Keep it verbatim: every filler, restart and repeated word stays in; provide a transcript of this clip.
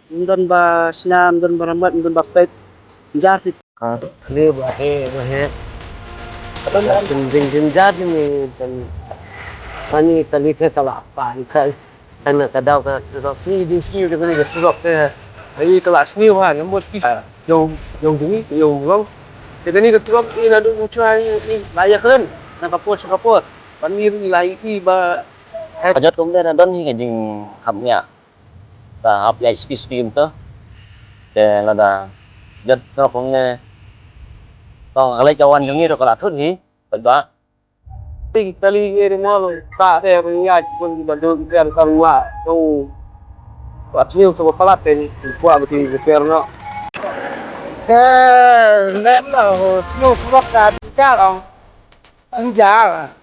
Ym don ba shna, ym don ba mat, ym don ba peit. Jar ti. Ka kle ba he ba he. Ka jing jing jar ni kan. Ani kali ke kala pa ni ka. Kan ka daw ka surok ni di sni de ni ka surok ke. Ai kala sni wa ni mut ki. Yong yong ni yong long. Te ni ka surok ni na du mu chwa ni la ya kren. Na ka por sa ka por. Pan ni la i ba. Ka jot kum de na don hi ka jing hap nya. Ka hap ïa spi spi kumta. Te lada jot surok kumne. To ka leit ka wan jong ngi ruh ka la thut hi. Bad ba. Ti kali ngi ri mo lo. Ka te ri ïa pun ba dun ter ka ruwa. To. Wat ni to palat te ni. Kwa ba ti ter no. Te lem lo snu surok ka ti ka long. Ang jar.